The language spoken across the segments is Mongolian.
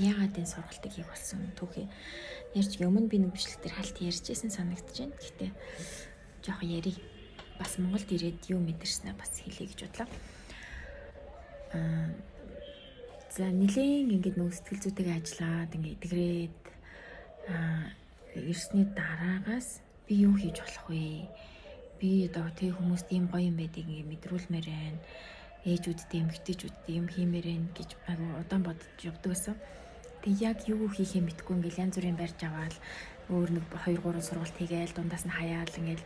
Яагаад энэ сургалтыг хийх болсон түүхий ярьж, өмнө би нэг бичлэг дээр хальт ярьжсэн санагдаж байна. Гэхдээ жоохон ярий. Бас Монголд ирээд юу мэдэрснээ бас хэлье гэж бодлоо. За, нилээн ингээд нөгөө сэтгэл зүйтэйгээ ажиллаад, ингээд эдгрээд ирсний дараагаас би юу хийж болох вэ? Би одоо тэг хүмүүст ийм гоё юм байдгийг ингээд мэдрүүлмээр байна. Ээжүүдтэй, эмэгтэйчүүдтэй юм хиймээр байна гэж айгу удаан бодож явдаг байсан. Тэг яг юу хийхээ мэдэхгүй, ингээд янз бүрийн барьж аваад, өөр нэг 2 3 сургалт хийгээл, дундаас нь хаяал, ингээд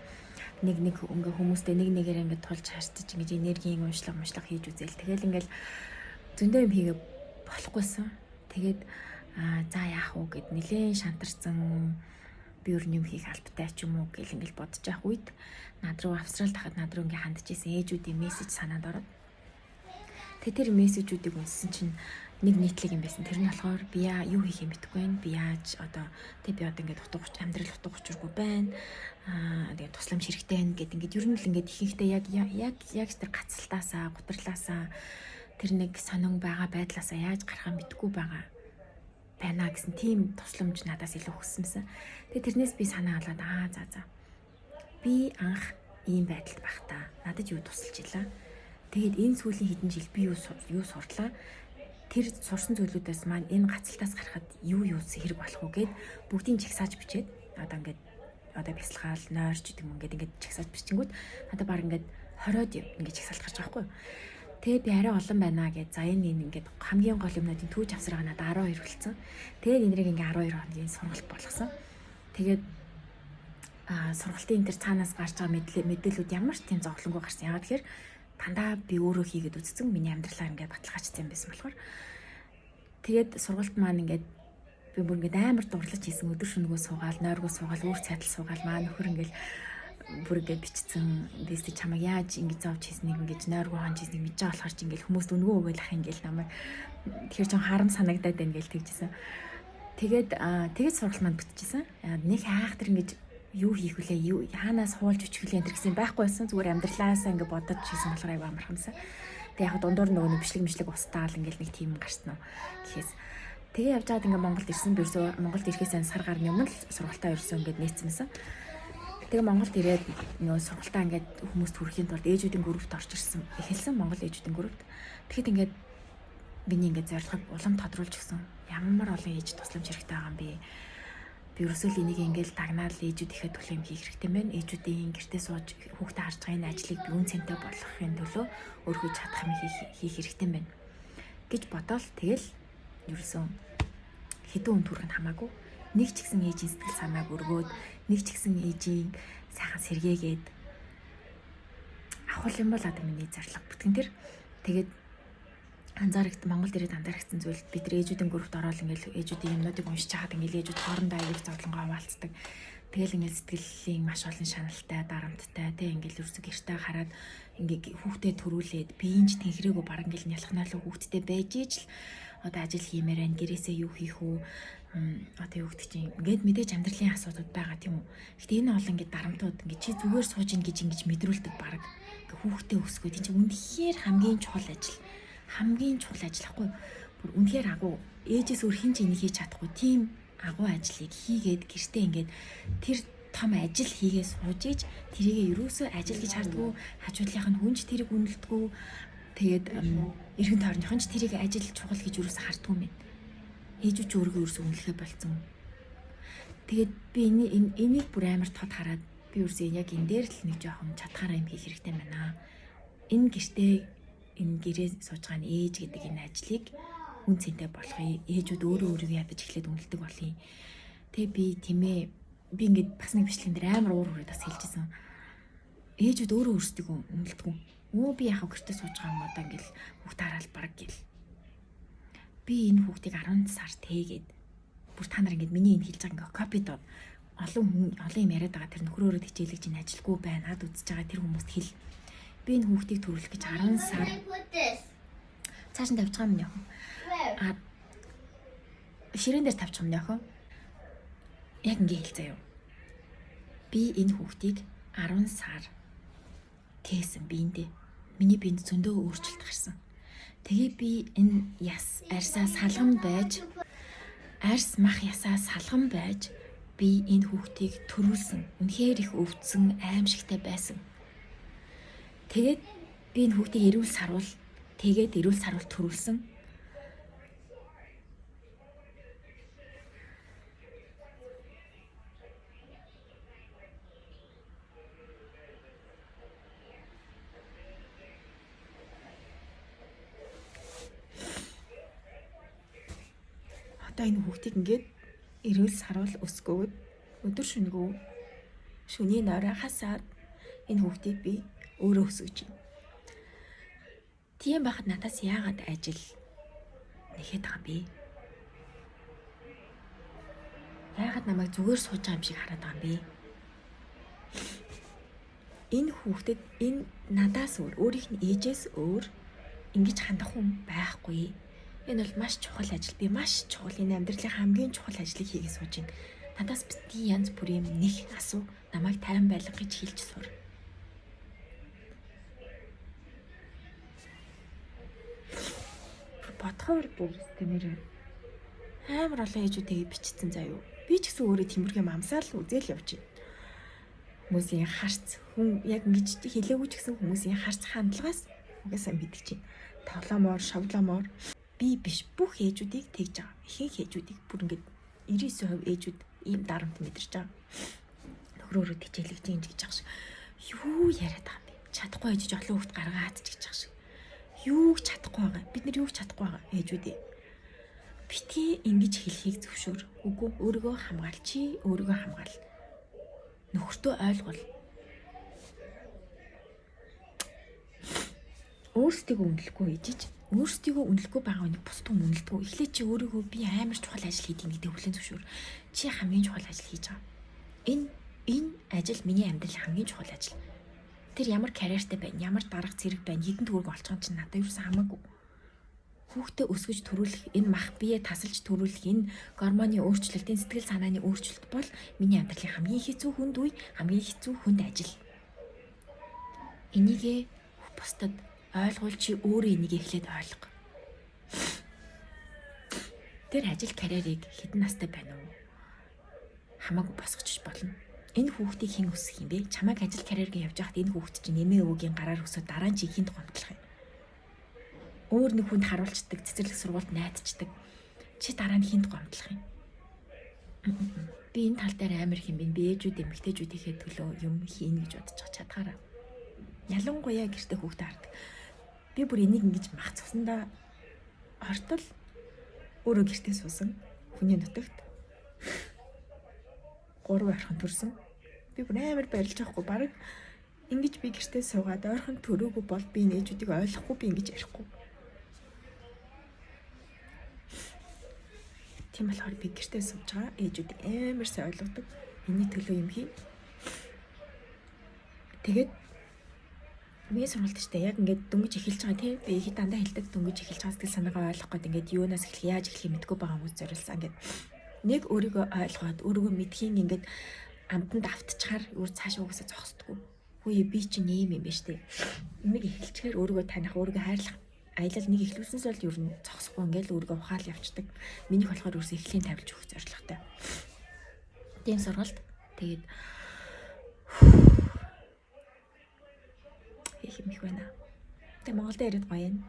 нэг нэг ингээ хүмүүстэй нэг нэгээр ингээд тулж харцаж, ингэж энергийн уншлага муншлага хийж үзээл, тэгэл ингээд зөндөө юм хийгээ болохгүйсэн. Тэгээд за яах вэ гэд нилээн шантарсан, би өөр юм хийх албатай ч юм уу гэл ингээл бодож явах үед над руу, Австралид тахад над руу ингээ хандж исэн ээжүүдийн мессеж санаанд ороод, тэг тэр мессежүүдийг унссан чинь нэг нийтлэг юм байсан. Тэр нь болохоор би яа юу хийхээ мэдэхгүй байна. Би яаж одоо тэг би одоо ингээд утга амьдрал утга учиргүй байна. Тэгээд тусламж хэрэгтэй байна гэд ингээд ер нь л ингээд ихэнхдээ яг яг яг тэр гацалтаасаа, гутралаасаа, тэр нэг сонин байгаа байдлаасаа яаж гарахаа мэдэхгүй байгаа байна гэсэн тийм тусламж надаас илүү хүссэнсэн. Тэгээ тэрнээс би санаа алаад, за, би анх ийм байдалд байх та. Надад юу тусалж илаа. Тэгээд энэ сүүлийн хэдэн жил би юу сурлаа, тэр сурсан зүйлүүдээс маань энэ гацалтаас гарахад юу юу хэрэг болох уу гэд бүгдийг жагсааж бичээд, одоо ингээд одоо бясалгаал, нойрч гэдэг юм, ингээд ингээд жагсааж бичингүүт надад баг ингээд 20-од ингээд жагсаалт гарч байгаа байхгүй юу. Тэгээд би арай олон байна гэж, за энэ энэ ингээд хамгийн гол юмнуудын түүж авсараа надад 12 үлдсэн. Тэгээд энэрийг ингээд 12 хоногийн сургалт болгосон. Тэгээд сургалтын тэр цаанаас гарч байгаа мэдээллүүд ямар ч тийм зовлонгүй гарсан. Яагаад тэгэхээр дандаа би өөрөө хийгээд үзсэн, миний амьдралаар ингээд баталгаажсан юм байсан болохоор. Тэгээд сургалт маань ингээд би бүр ингээд амар дурлаж хийсэн, өдөр шөнөгөө суугаал, нойргоо суугаал, үүр цайдал суугаал, маа нөхөр ингээд бүр ингээд бичсэн бистэ чамайг яаж ингэж зовж хийснийг, ингэж нойргоо хонж хийснийг мэдж байгаа болохоор чи ингээд хүмүүст үнэгүй өгөөл ах ингээд намайг тэгэхээр чон харам санагдаад байна гэж тэгжсэн. Тэгээд сургалт маань бүтчихсэн. Нэг хайхтар ингэж юу хийх вүлээ, юу хаанаас хуулж өчөх вүлээ энэ гэсэн байхгүй байсан. Зүгээр амьдралаасаа ингэ бодож хийсэн болохоор аягүй амархамсан. Тэгээ яг дундуур нөгөө нэг бичлэг мишлэг устаал ингээл нэг тийм гарсан уу гэхээс. Тэгээ явж байгаад ингээ Монголд ирсэн. Би ерөөсөө Монголд ирэхээс сар гарны өмнө л сургалтаа ерөөсөө ингээд нээцмэсэн. Тэгээ Монголд ирээд нөгөө сургалтаа ингээд хүмүүст хүрэхийн тулд ээжүүдийн группт орж ирсэн. Эхэлсэн Монгол ээжүүдийн группт. Тэгэхэд ингээд миний ингээд зорилгыг улам тодруулж өгсөн. Ямар олон ээж тусламж хэрэгтэй байгаа юм бэ? Би ерөөсөө л энийг ингээл дагнаал ээжүүд ихэд төлөө юм хийх хэрэгтэй юм байна. Ээжүүдийн гэртээ сууж хүүхдээ харж байгаа энэ ажлыг би үн цэнтэй болгохын төлөө өөрөө чадах юм хийх хэрэгтэй юм байна гэж бодоол, тэгэл ерөөсөө хэдэн үн төрөх нь хамаагүй нэг ч гэсэн ээжийн сэтгэл санааг өргөөд, нэг ч гэсэн ээжийн сайхан сэргээгээд авах юм бол одоо миний зорилго бүтгэн тэр. Тэгээд анзаарагт Монголд ирээд анзаарчихсан зүйл, бид нар ээжүүдийн группт ороод ингээл ээжүүдийн юмнуудыг уншиж чаад, ингээл ээжүүд хоорондоо аяг зовлонгоо хаваалцдаг. Тэгэл ингээл сэтгэлийн маш олон шаналтай, дарамттай тэг ингээл ерөөсө гэртээ хараад ингээ хүүхдээ төрүүлээд биеинч тэнхрээгүй, баг ингээл нялх нойлоо хүүхдтэй байж ич л одоо ажил хиймээр байна. Гэрээсээ юу хийх үү? Одоо юу гэдэг чинь ингээд мэдээж амьдралын асуудал байгаа, тийм үү. Гэтэ энэ олон ингээд дарамтууд ингээд чи зүгээр сууж ин гэж ингэж мэдрүүлдэг баг. Ингээ хүүхдээ өсгөө тийм чи үнэхээр хамгийн чухал ажил, хамгийн чухал ажил ахгүй. Бүр үнэхээр агуу, ээжээс өөр хэн ч энийг хийж чадахгүй тийм агуу ажлыг хийгээд, гэртээ ингээд тэр том ажил хийгээ сууж иж тэрийгээ ерөөсөө ажил гэж хардггүй, хажуудлынх нь хүнч тэрийг үнэлдэггүй, тэгээд эргэн тойрныхон ч тэрийг ажил чухал гэж ерөөсөө хардггүй юм. Ээжүүд ч өөрийгөө ерөөсөө үнэлэхэ болцсон. Тэгээд би энийг бүр амар тод хараад, би ерөөсөө яг энэ дээр л нэг жоохон чадхаараа юм хийх хэрэгтэй байна. Энэ гэртээ, энэ гэрээ сууж байгаа нь ээж гэдэг энэ ажлыг үн цэнтэй болгоё. Ээжүүд өөрөө өөрийгөө ядаж эхлээд үнэлдэг болъё. Тэгээ би тэмээ би ингээд бас нэг бичлэгэн дээр амар уур хүрээд бас хэлжсэн. Ээжүүд өөрөө өөрсдийгөө үнэлдэг. Өө, би яхав гэртээ сууж байгаа юм, одоо ингээл хүүхд хараал баг гэл. Би энэ хүүхдийг 10 сар тээгээд, бүр та нар ингээд миний энэ хэлж байгаа ингээ copy доо, олон хүн олон юм яриад байгаа, тэр нөхрөөрөө хичээлэж энэ ажилгүй байна. Над үзэж байгаа тэр хүмүүст хэл. Би энэ хүүхдийг төрүүлэх гэж 10 сар цааш нь тавьж байгаа юм яах. Where? Ширээн дээр тавьчих юм нөхөө. Яг ингэ хэл заяа. Би энэ хүүхдийг 10 сар тээсэн биэндээ. Миний биед зөндөө өөрчлөлт гарсан. Тэгээ би энэ яс арьсаа салган байж Арьс мах ясаа салган байж би энэ хүүхдийг төрүүлсэн. Үнэхээр их өвдсөн, аимшигтай байсан. Тэгээд би энэ хүүхдийг эрүүл саруул, тэгээд эрүүл саруул төрүүлсэн. Одоо энэ хүүхдийг ингээд эрүүл саруул өсгөөд өдөр шөнөгүй шөнийн нойроо хасаад энэ хүүхдийг би өөрөө өсгөж байна. Тийм байхад надаас яагаад ажил нэхэд байгаа юм бэ? Яагаад намайг зүгээр сууж байгаа юм шиг хараад байгаа юм бэ? Энэ хүүхдэд энэ надаас өөр, өөрийнх нь ээжээс өөр ингэж хандах хүн байхгүй. Энэ бол маш чухал ажил. Би маш чухал энэ амьдралын хамгийн чухал ажлыг хийгээ сууж байна. Надаас битгий янз бүрийн юм нэх асуу. Намайг тайван байлга гэж хэлж сур. Бодхоор бүр тэмээр амар олон ээжүүд тгээ бичсэн заа юу. Би ч гэсэн өөрөө тиймэрхүү юм амсаал үзэл явж байна. Хүмүүсийн харц хүн яг ингэж хэлээгүй ч гэсэн хүмүүсийн харц хандлагаас угаасаа мэдчих чинь. Тоглоомоор, шовлоомоор би биш бүх ээжүүдийг тэгж байгаа. Ихэнх ээжүүдийг бүр ингээд 99% ээжүүд ийм дарамт мэдэрч байгаа. Нөхрөөрөө хичээлэгч юм гэж байгаа шиг. Юу яриад байгаа юм бэ? Чадахгүй ээж олон хүүхд гаргаад ч гэж байгаа шиг. Юу ч чадахгүй байгаа. Бид нар юу ч чадахгүй байгаа ээжүүдээ. Битгий ингэж хэлхийг зөвшөөр. Үгүй өөрийгөө хамгаал чи өөрийгөө хамгаал. Нөхөртөө ойлгол. Өөрсдийгөө үнэлэхгүй ээжиж өөрсдийгөө үнэлэхгүй байгаа хүнийг бусд хүн үнэлдэг. Эхлээд чи өөрийгөө би амар чухал ажил хийдэг гэдэг хүлээн зөвшөөр. Чи хамгийн чухал ажил хийж байгаа. Энэ ажил миний амьдралын хамгийн чухал ажил. Тэр ямар карьертай байна, ямар дарга зэрэг байна, хэдэн төгрөг олчих чинь надад юу ч хамаагүй. Хүүхдээ өсгөж төрүүлэх, энэ мах бие тасалж төрүүлэх, энэ гормоны өөрчлөлт, энэ сэтгэл санааны өөрчлөлт бол миний амьдралын хамгийн хэцүү хүнд үе, хамгийн хэцүү хүнд ажил. Энийгээ бусдад ойлгуул чи өөрөө энийг эхлээд ойлго. Тэр ажил карьерийг хэдэн настай байна уу? Хамаагүй босгочих болно. Энэ хүүхдийг хэн өсгөх юм бэ? Чамайг ажил карьергээ явж байхад энэ хүүхд чинь нэмээ өвөгийн гараар өсөөд дараа нь чи хинт гомдлох юм? Өөр нэг хүнд харуулцдаг, цэцэрлэг сургуульд найдчдаг. Чи дараа нь хинт гомдлох юм? Би энэ тал дээр амар их юм бэ. Би ээжүүд эмэгтэйчүүдийнхээ төлөө юм хийнэ гэж бодож байгаа чадгаараа. Ялангуяа гэрте хүүхдээ хардаг. Би бүр энийг ингэж мах цусандаа ортол өөрөө гэртээ суусан хүний нутагт 3 ойрхон төрсөн. Би бүр амар барилж авахгүй бараг ингэж би гэртээ суугаад ойрхон төрөөгүй бол би энэ ээжүүдийг ойлгохгүй би ингэж ярихгүй. Тийм болохоор би гэртээ сууж байгаа ээжүүдийг амар сайн ойлгодог. Энэний төлөө юм хий. Тэгээд миний сургалт штэ яг ингээд дөнгөж эхэлж байгаа тий. Би хэд дандаа хэлдэг дөнгөж эхэлж байгаа сэтгэл санаагаа ойлгох гээд ингээд юунаас эхлэх яаж эхлэх мэдэхгүй байгаа хүмүүс зориулсан ингээд нэг өөрийгөө ойлгоод өөрийгөө мэдхийн ингээд амтанд автчихаар өөр цааш угаасаа зогсдгоо. Хөөе би чинь ийм юм байна штэ. Нэг эхэлчихээр өөрийгөө таних, өөрийгөө хайрлах аялал нэг эхлүүлсэнс бол ер нь зогсохгүй ингээд л өөрийгөө ухаал явцдаг. Минийх болохоор өөрсөө эхлийн тавилж өгөх зорилготой. Тийм сургалт. Тэгээд их юм их байна. Тэгээ Монголд ирээд гоё юм.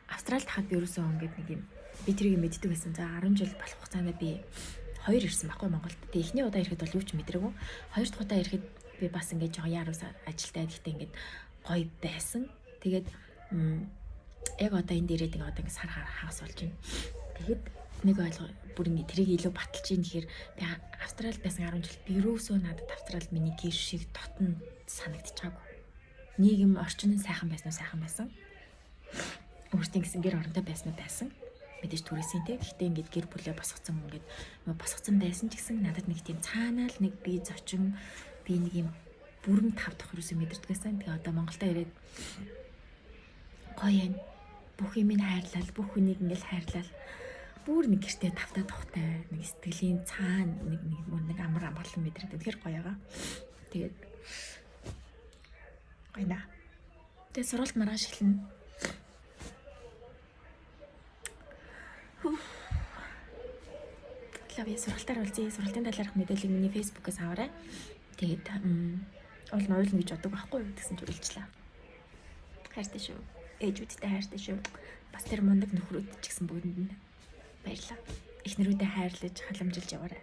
Австралид хахад би ерөөсөө ингээд нэг юм би тэрийг мэддэг байсан. За 10 жил болох хугацаанд би 2 ирсэн байхгүй Монголд. Тэгээ эхний удаа ирэхэд бол юу ч мэдрээгүй. Хоёр дахь удаа ирэхэд би бас ингээд жоохон яарус ажилтай гэхдээ ингээд гоё байсан. Тэгээд яг одоо энд ирээд ингээд одоо ингээд сар хагас болж байна. Тэгэхэд нэг ойлго бүр ингээд тэрийг илүү баталж ийн гэхээр би Австралид байсан 10 жил би ерөөсөө надад Австрал миний гэр шиг дотн санагдчихаагүй. Нийгэм орчин нь сайхан байсан уу сайхан байсан. Өөртөө гэсэн гэр оронтой байсан уу байсан. Мэдээж түрээсийн те. Гэхдээ ингээд гэр бүлээ босгоцсон ингээд босгоцсон байсан ч гэсэн надад нэг тийм цаанаа л нэг би зочин би нэг юм бүрэн тав дахь ерөөсөө мэдэрдэг байсан. Тэгээ одоо Монголдо ирээд гоё юм. Бүх юмыг хайрлал, бүх хүнийг ингээд хайрлал. Бүр нэг гэртээ тавтаа тухтай нэг сэтгэлийн цаана нэг нэг амар амгалан мэдэрдэг. Тэгэхээр гоё байгаа. Тэгээд гоё наа. Тэгээ сургалт маргааш эхэлнэ. Love you. Сургалтаар уулзъя. Сургалтын талаарх мэдээллийг миний Facebook-ээс аваарай. Тэгээд уул нь уйлна гэж боддог байхгүй юу гэсэн чи уйлчлаа. Хайртай шүү. Ээжүүдтэй хайртай шүү. Бас тэр мундаг нөхрүүд ч гэсэн бүгдэнд нь баярлалаа. Эхнэрүүдээ хайрлаж, халамжилж яваарай.